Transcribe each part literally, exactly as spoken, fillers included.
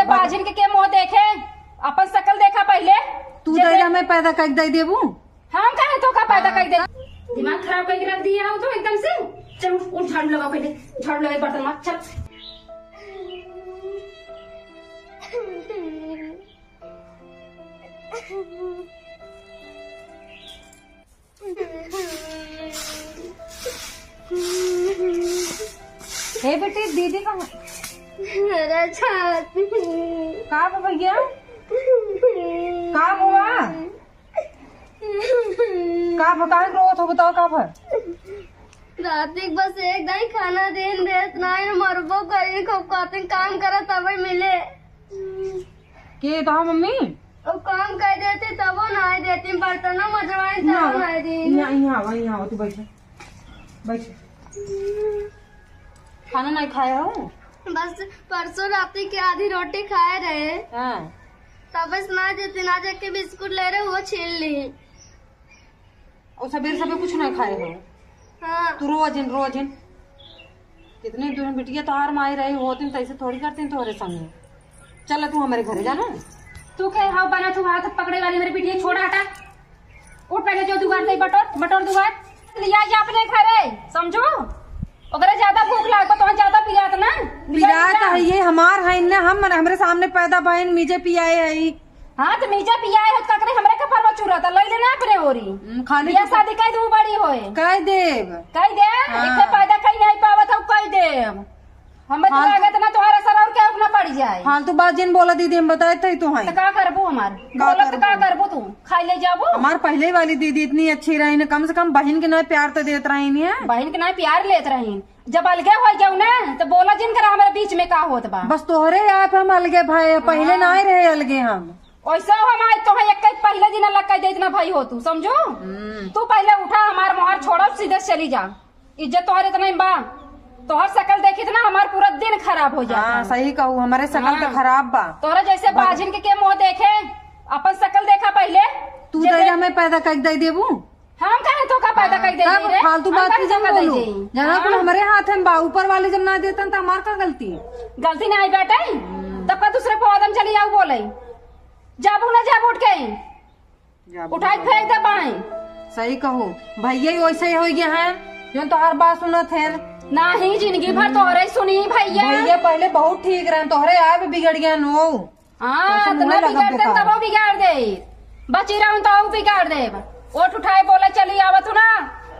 बाझिन के, के मुँह देखे, अपन शकल देखा पहिले। तू जे दे दे। हमें पैदा करके दे देबू। हम काहे तोका पैदा कर दे? दिमाग खराब करके रख दिया हो तो एकदम से। चल उठ, उठ, झाड़ू लगा पहिले, झाड़ू लगा, बर्तन माज, चल। हे बेटी, दीदी कहाँ? मेरा छाती। का बा भैया? का हुआ? का बा, काहे रोवत हो, बताओ का बा? रात के बस एक दाई खाना देन देत नाई, मरबो करी, खूब कहते काम करत तबे मिले। के तो मम्मी? अब काम कर देते तबो नाई देती, बर्तन मजवाई तबो नाई दी। यहाँ, यहाँ आवा, यहाँ आवा, तू बैठ, बैठ। खाना नहीं खाया हो? बस परसों रात के आधी रोटी खाए रहे। हाँ। तब बस ना देते, ना जाके बिस्कुट ले रहे, वो छीन ली। और सबेर सबेर कुछ ना खाए हो? हाँ। तू रोजिन, रोजिन। कितने दिन बिटिया तोहार माई रही होतिन, तैसे थोड़ी करतिन तोहरे संगे। चल तू हमारे घरे जाना। तू के हाव बना, तू हाथ पकड़े वाली मेरी बिटिया, छोड़ा हटा। उठ पहले जो दुआर से बटोर, बटोर दुआर। लिया जा अपने घरे, समझू? ओकरे ज्यादा भूख लाग बा, तोहन ज्यादा पिरात ना। पिरात है ये हमार है ना, हम हमरे सामने पैदा भइन, मीजे पियाए है। हाँ, तो मीजा पियाए हो, तो का करे, हमरे कपार में चूरा था, लई लेना अपने ओरी। हम्म, खाली बियाह तू शादी कई दू बड़ी होए। कई देब। कई दे, हाँ। इतने पैदा कई नहीं पावत हो, कई देब। हमें तो फालतू लागत ना, तुम्हारा सर और क्या ना पड़ जाए। फालतू बात जिन बोला दीदी, हम बताए थे तो हैं। तो का करबू हमार? का बोला तो का करबू? करबू तू? खाई ले जाबू? हमार पहले वाली दीदी इतनी अच्छी रही ना, कम से कम बहन के ना प्यार तो देत रही ना। बहन के ना प्यार लेत रही। जब अलगे हो जाऊ ना, तो बोला जिन करा हमारे बीच में का होत बा। बस तोहरे आप हम अलगे भाई, पहिले हाँ। ना आए रहे अलगे हम। वैसे हम आज तो है, एक पहले दिन अलग कर दे इतना भाई हो तू, समझो? हम्म। तू पहले उठा, हमार मोहर छोड़ो, सीधे चली जा। इज्जत तोहरे इतना ही बा, तोहर शकल देखी ना, हमार पूरा दिन खराब हो जाता हाँ, है। सही कहू, हमारे शकल तो हाँ। खराब बा। तोहरे जैसे बा- बाझिन के, के मुँह देखे, अपन शकल देखा पहले। तू जे दे दे- हमें पैदा कर दे देबू। हम काहे तोका पैदा हाँ, कर देनी तब रे? फालतू हम बात काहे नहीं धोखा दे बोलू। देई? जहाँ हाँ। कुल हमरे हाथ में बा, ऊपर वाले जब ना देतन त हमार का गलती? गलती ना आई बेटे, तब का दूसरे पे आदम चली आऊ बोले, जाबू ना जाबू उठ के, जाबू उठाई ना। फेंक दे बाई। सही कहू, भैया ही वैसे ही हो गया है, जो तोहार बात सुनत है। नाही, जिंदगी भर तोहरे सुनी भैया। भैया पहले बहुत ठीक रहे, तोहरे आप बिगड़ गया नो। हाँ, कैसे तो मुँह ना लगा बिगाड़ दे, बेकार। तबो बिगाड़ दे। बची रहूं तो बिगाड़ दे। ओठ उठाए बोला, "चली आवत हूँ ना।"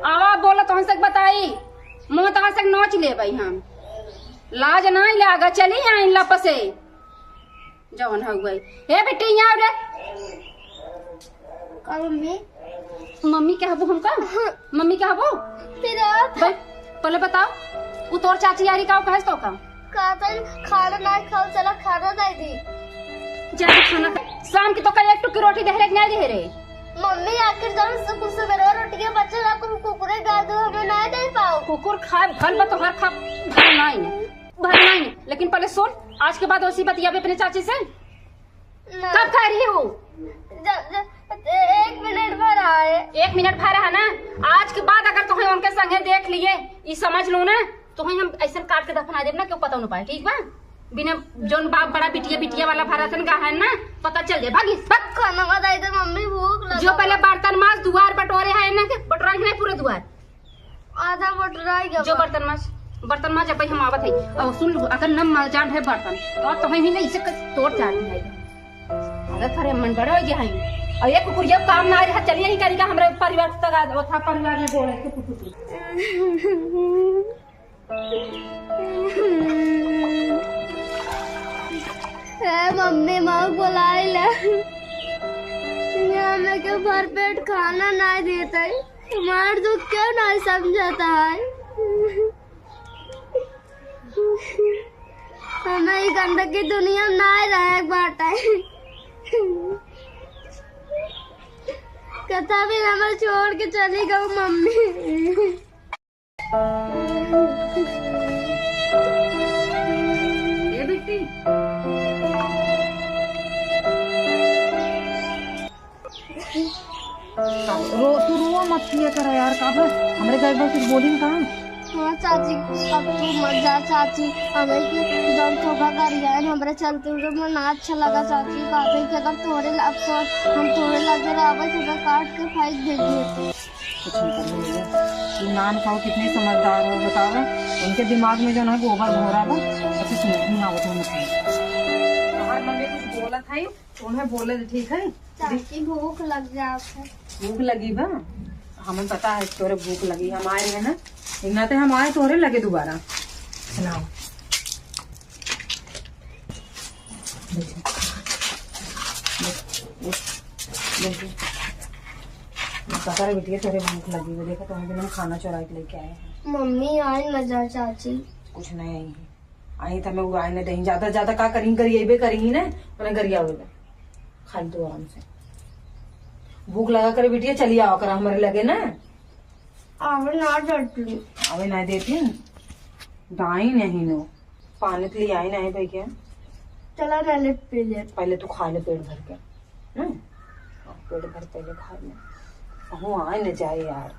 आवा बोला, "तोहन से बताई।" मुँह तोहन से नोच लेबई हम। लाज नाई लागा, चली आई लप से। जवन हो गई। ए बेटी, यहाँ रे। का मम्मी? मम्मी कहबू हमका? हाँ। मम्मी कहबू? फिर आप? बे, पहले बताओ, उ तोर चाची यारी का कहस तो का? कहतन खाना ना खाओ, चला खाना दे दी। जा खाना खा। शाम की तो कल एक टुकी रोटी देहरे कि नहीं देहरे? मम्मी आखिर जब से कुछ सुबह रोटी के बच्चे ना कुकुर, कुकुरे गा दो, हमें ना दे पाओ। कुकुर खा, भल बा तोहार खा, भल नहीं, भल नहीं। लेकिन पहले सुन, आज के बाद ओसी बतियाबे अपने चाची से। ना। कब कह रही हूँ? जब, जब, एक मिनट भर आए। एक मिनट भर है ना, आज के बाद अगर तुम्हें उनके संगे देख लिए, ये समझ लो ना, तुम्हें हम ऐसे काट के दफना देब ना, क्यों पता न पाए, ठीक बा? बिना जोन बाप बड़ा बिटिया, बिटिया वाला भरा सन का है ना, पता चल जाए, भागी, भाग। खाना दे दे मम्मी, भूख लगा जो पहले बा। बर्तन माज, दुआर बटोरे है ना, के बटोरा के नहीं पूरे दुआर। आधा बटोरा ही गवा। जो बर्तन माज, बर्तन माज, अब हम आवत है। और सुन लो, अगर न माजान है बर्तन, तो तुम्हें ही नहीं इसे कर तोड़ चाट नहीं आएगा। अगर थारे मन बड़ा हो गया है, और ये कुकुरिया काम ना आ रहा, चलिए ही करेगा, हमरे परिवार तक आ, वो था परिवार में बोले, कुकुर, कुकुर। ए मम्मी, माँ बुलाई ले। यहाँ में के भर पेट खाना ना देता है। हमार दुख क्यों नहीं समझता है? हमें ई गंदगी दुनिया में ना रहे बाटे। कथा भी हमें छोड़ के चली गई मम्मी। ए बेटी। रो, तू रोवा मत किया कर यार, का बा? हमरे घर में कुछ बोलिन का? हाँ चाची, अब तू मत जा चाची, हमें के जौन तोहका गरियान हमरे चलते हुए मन ना अच्छा लगा चाची, कहते कि अगर तोहरे ला-, अब तो हम तोहरे लगे रहबे तो काट के फेंक देंगे। कुछ नहीं कर लेंगे। तू नाम खाओ, कितने समझदार हो बतावा, उनके दिमाग में जौन है गोबर भरा बा, अच्छे समझ नहीं आवत हो। हमार मम्मी कुछ बोलत है, उन्हें बोले दे, ठीक है? चाची, भूख लग जात है। भूख लगी बा? हमें पता है तोरे भूख लगी। हम आए हैं ना, एक नाते हम आए तोरे लगे दोबारा। सुनाओ। बैठो। बैठो। बैठो। पता है बिटिया, तोरे भूख लगी बा। देखो, तुम्हारे लिए हम खाना चुरा के लेके आए हैं। मम्मी, आए न जा चाची। कुछ नहीं आई है। आई त हमें उड़ाए न देही। ज्यादा, ज्यादा का करी, गरियाइबे करी ही ना, उन्हें गरियावे बे। खाई तू आराम से। भूख लगा करे बिटिया, चली आवा करा हमरे लगे ना। आवे ना देती। आवे ना देती। दाई नहीं नो। पानी तो ले आई नहीं भैया। चला ना ले पी ले। पहले तू खा ले पेट भर के। हम्म? पेट भर पहले खा ले। कहूँ आए न जाए यार।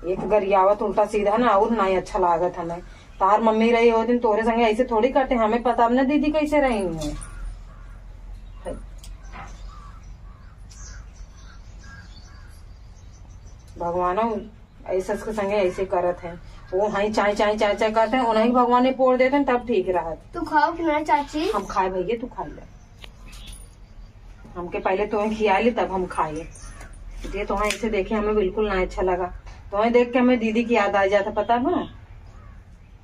एक गरियावत उल्टा सीधा ना, और ना ही अच्छा लागत हमें। तार मम्मी रही वो दिन तोरे संगे ऐसे थोड़ी करते, हमें पता अब ना दीदी कैसे रही हुई। भगवान ऐसे के संगे ऐसे करत हैं, वो हाई चाय चाय चाय चाय करते हैं, उन्हें भगवान ने पोड़ देते हैं, तब ठीक रहत। तू खाओ कि ना चाची? हम खाए भैया, तू खा ले। हमके पहले तोहे खिया ली, तब हम खाए। ये तोहे ऐसे देखे हमें बिल्कुल ना अच्छा लगा। तोहे देख के हमें दीदी की याद आ जाता, पता बा?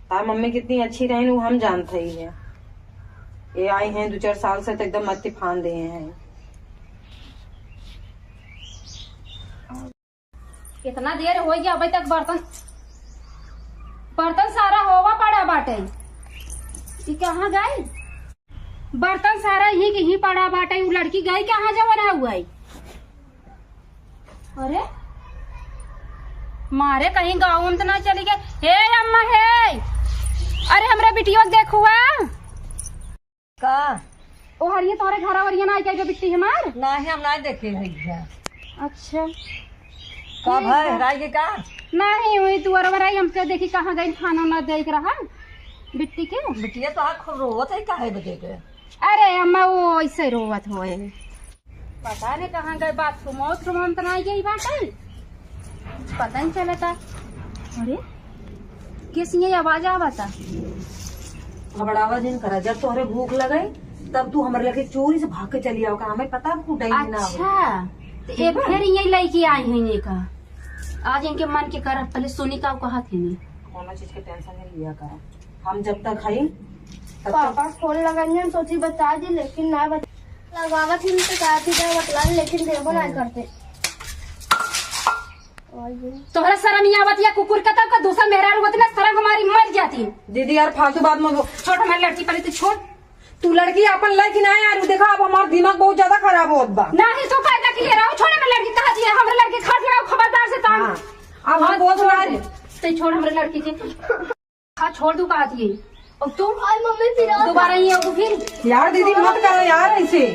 तार मम्मी कितनी अच्छी रही, वो हम जानते ही है। ये आई हैं दो चार साल से तो एकदम मत्ती फान दिए हैं। कितना देर हो गया, अबे तक बर्तन, बर्तन सारा होवा पड़ा बाटे। ई कहाँ गई? बर्तन सारा यहीं के यहीं पड़ा बाटे। उ लड़की गई कहाँ, जवन है उ आई? अरे मारे कहीं गाँव में तो ना चली गई। हे अम्मा हे, अरे हमरे बिटियो के देखुआ। का? ओ हरिये तोरे घर वरिया ना आई के बिट्टी हमार? नाही, हम ना देखे भैया। अच्छा। का ठीक भाई, बा। राय के का? नाही, वही दुआर वराई हमके देखी कहाँ गई, खाना ना दे के रहा बिट्टी के। बिटिया तो हाथ खूब रोवत है, काहे बदे के? अरे अम्मा, वो ऐसे रोवत होए। पता नहीं कहाँ गए, बाथरूम वाथरूम में तो ना गई बाटे, पता नहीं चलता। अरे, किस ये आवाज आवता? घबरावा जिन करा, जब तोहरे भूख लगे, तब तू हमरे लगे चोरी से भाग के चली आओ, का हमें पता, तू डैनी ना हो। अच्छा, तो ये ठीक है? फिर ये लड़की आई है ये का? आज इनके मन के करब, पहले सुनी का कहत है। कोनो चीज के टेंशन नहीं लिया करा। हम जब तक हई, तब तक पापा फोन लगाइए, हम सोची बता दी, लेकिन ना बता। लगावत ही तो कहती था बतला, लेकिन देबो ना करते। तोहरा शर्म ही आवत या कुकुर का, तब का दूसर मेहरारू होती ना, शर्म हमारी मर जाती। दीदी यार, फालतू बात मत बोल। छोड़ हमारी लड़की, पहले तू छोड़। तू लड़की अपन लेके ना यार, देखा अब हमार दिमाग बहुत ज्यादा खराब होत बा। नाही तो पैदा किए रहो, छोड़ हमारी लड़की, कहा दिया हमारे लड़की खास लगाओ, खबरदार से काम। हाँ, अब हम हाँ, बोल छोड़ रहा दे। ते छोड़ हमरे लड़की के। हाँ, छोड़ दू, कहा दिए। और तू? और मम्मी फिर और दोबारा ये हो फिर? यार दीदी, मत करो यार ऐसे।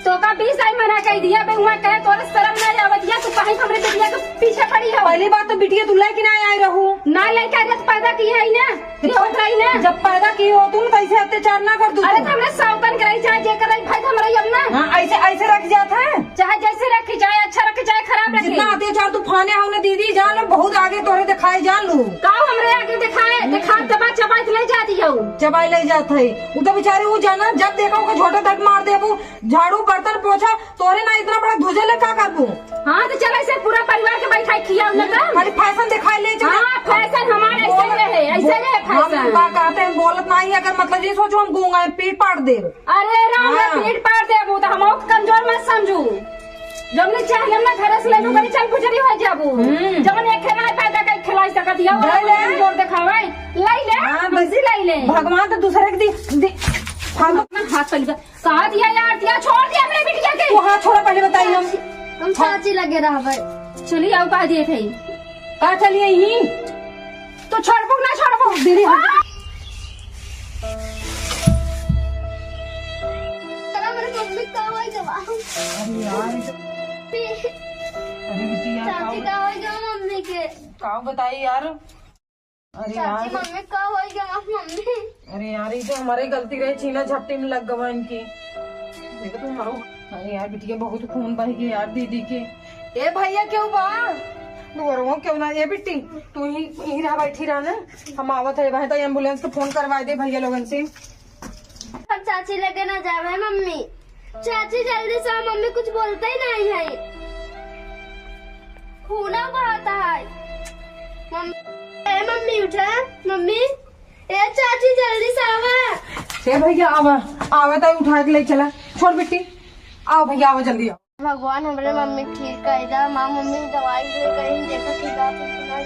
तो का बीस आई मना कह दिया, बे हुआ कहे तोरे शर्म ना आवत या, तू काहे हमरे बिटिया के पीछे पड़ी हो? पहली बात तो बिटिया तू लेके ना आए रहू। ना लेके आए तो पैदा की है ना, ये होत रही ना। जब पैदा की हो तुम तो ऐसे अत्याचार ना कर तू। अरे तो हमरे सावतन के रही, चाहे जे कर रही, भाई तो हमरा ही अब ना। हाँ, ऐसे, ऐसे रख जात है। चाहे जैसे रखी, चाहे अच्छा रखी, चाहे खराब रखी। जितना अत्याचार तू फाने हो ना दीदी, जान लो बहुत आगे तोरे दिखाए, जान लो। का हमरे आगे दिखाए, दिखा चबा चबा ले जाती हो। चबाई ले जात है। उ तो बेचारे उ जाना, जब देखा ओकर झोटा तक मार देबू, झाड़ू बर्तन पोछा, तोरे ना इतना बड़ा धुजे ले का करबू? हाँ, तो चल ऐसे पूरा परिवार के बैठा खिया उन्हें तो। खाली फैशन दिखाई ले चला। हाँ, फैशन हमारे ऐसे बोल-, रहे, ऐसे रहे हम फैशन। का कहते हैं, बोलत नहीं है, अगर मतलब ये सोचो हम गूंगा है, पीट पाड़ देब। अरे राम रे, हाँ। पीट पाड़ देबू, तो हम और कमजोर मत समझू। जमने चाहे हम ना घर से ले लू, बड़ी चल गुजरी हो जाबू। हम्म। जमन एक खेला पैदा कर खिलाई सकत हिया, ले ले। जोर दिखावे। ले ले, हाँ, बस। हमसे ले ले। भगवान तो दूसरे के दी, दी, हम अपना हाथ पहले कहा दिया यार, दिया, छोड़ दिया हमरे बिटिया के। तू हाथ छोड़ा, पहले बताई हम। हम चाची लगे रहबे। चली आओ, कहा दिए थे। का चलिए ही? तो छोड़बो ना छोड़बो? दीदी, हट। चला, मेरे मम्मी का हो गवा। अरे यार, अरे बिटिया, चाची का का हो गवा मम्मी के? का बताई यार? अरे चाची, यार। मम्मी का हो गया? मम्मी। अरे यार, ये तो हमारी गलती रही, छीना झपटी में लग गवा इनके। देखो तो हमारो, अरे यार, बिटिया बहुत खून बह गया यार दीदी के। ए भैया, क्यों बा? दुआरवा क्यों ना? ए बिट्टी, तू ही, यहीं रहा, बैठी रहा ना, हम आवत है। वहीं तो एम्बुलेंस के फोन करवा दे भैया लोगन से। हम चाची लगे ना जावे, मम्मी। चाची जल्दी से आओ, मम्मी कुछ बोलते ही नहीं है। खूना बहाता है। मम्मी, ए मम्मी उठा, मम्मी। ए चाची जल्दी से आवा। ए भैया आवा, आवा तो उठा के ले चला। छोड़ बिट्टी, आओ भैया, आओ जल्दी आओ। भगवान हमरे मम्मी ठीक कर दा। माँ मम्मी दवाई ले गई, देखो ठीक बात है कि ना।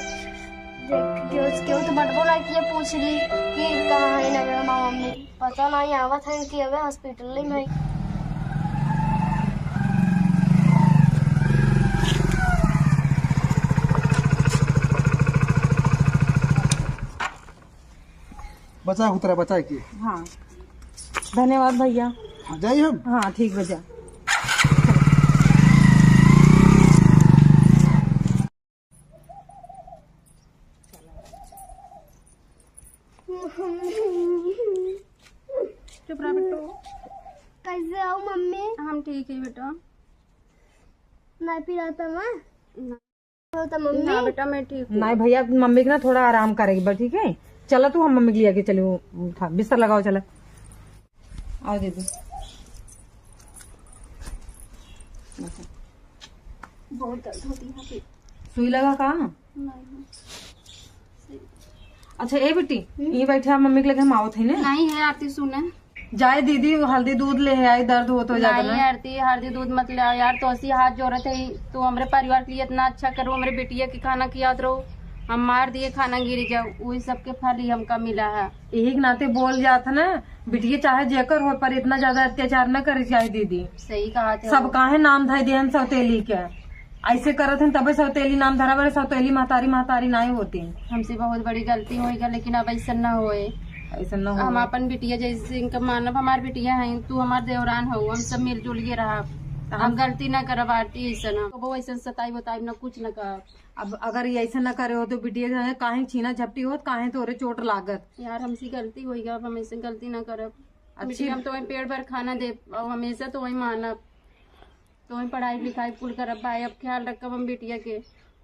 देख, केहू, केहू तो बटबो ना किए, पूछ ली कि कहाँ है ना मेरा माँ मम्मी। पता नहीं आवत है कि अबे हॉस्पिटल में। बचा उतरा, बचा के। हाँ, धन्यवाद भैया। हाँ, जाइए हम। हाँ, ठीक बा, जा। चुप रहा बिट्टू। कैसे हो मम्मी? हम ठीक है बेटा। नहीं पिराता माँ? ना। हो तो मम्मी? ना बेटा, मैं ठीक हूँ। नहीं भैया, मम्मी के ना थोड़ा आराम करेगी बा, ठीक है? चला तू, हम मम्मी के लिए आके चली, उठा, बिस्तर लगाओ, चला। आओ दीदी। बहुत दर्द होती है यहाँ पे। सुई लगा का? नहीं। अच्छा ए बिट्टी, हम्म? ये बैठे, आप मम्मी के लगे हम आवत है ना। नहीं है आरती, सुने। जाए दीदी, हल्दी दूध ले आई, दर्द होत हो जाता नहीं ना। आरती, हल्दी दूध मत ले आ यार, तो ऐसी हाथ जोड़त है, तू हमरे परिवार के लिए इतना अच्छा करो, हमरे बिटिया के खाना खियात रहो, हम मार दिए खाना गिरी जाओ, वही सबके फल ही हमका मिला है। यही के नाते बोल जात है ना, बिटिया चाहे जेकर हो, पर इतना ज्यादा अत्याचार न करे चाहे दीदी। सही कहा थे। सब काहे नाम धइ दिहन सौतेली के, ऐसे करत हन तबे सौतेली नाम धरा बरे, सौतेली महतारी महतारी नाई होती। हमसे बहुत बड़ी गलती होई गा, लेकिन अब ऐसा न होए। ऐसा न हम होए। अपन बिटिया जैसे इनका मानब, हमार बिटिया है, तू हमार देवरान हो, हम सब मिलजुल के रहा। तो हम हम गलती ना करब आरती, ऐसा ना कबो ऐसा सताई बताई ना कुछ ना कहब। अब अगर ये ऐसा ना करे हो तो बिटिया जो है काहे छीना झपटी होत, काहे तोरे चोट लागत। यार हमसे गलती होई गा, अब हम ऐसे गलती ना करब। अच्छी बिटिया हम तो वही पेट भर खाना दे, अब हमेशा तो वही मानब। तो वही पढ़ाई लिखाई कुल करब भाई, अब ख्याल रखब हम बिटिया के।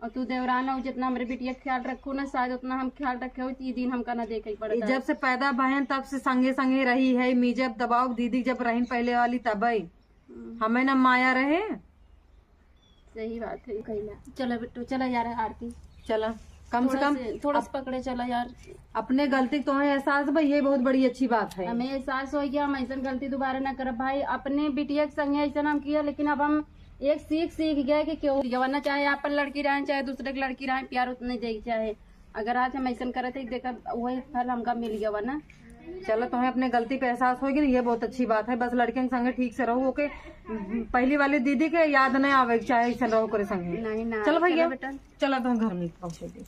और तू देवरान हो, जितना हमरे बिटिया के ख्याल रखू ना, शायद उतना हम ख्याल रखे हो, ई दिन हमका ना देखे ये पड़ता। जब से पैदा भयन तब से संगे संगे रही है, मी जब दबाव दीदी जब रहीन पहले वाली तबई हम्म। हमें ना माया रहे। सही बात है, कहिला। चला बिट्टू, चला यार आरती। चला, कम से थोड़ा कम से, थोड़ा अप-, से पकड़े चला यार। अपने गलती के तोहे एहसास बा, ये बहुत बड़ी अच्छी बात है। हमें एहसास हो गया, हम ऐसन गलती दोबारा ना करब भाई। अपने बिटिया के संगे ऐसन हम किया, लेकिन अब हम एक सीख सीख गए कि क्यों जवाना, चाहे अपन लड़की रहे, चाहे दूसरे के लड़की रहे, प्यार उतने दे के चाहे। अगर आज हम ऐसन करत है, देखा वही फल हमका मिल गया बा ना। चलो, तुम्हें अपने गलती पे एहसास होगी ना, ये बहुत अच्छी बात है। बस लड़कियन के संगे ठीक से रहो, ओके। पहली वाली दीदी के याद नहीं आवे के चाहे ऐसन रहो करे संगे। नहीं ना, चलो भैया, चलो बेटा। चलो तुम घर में पहुँचे दे।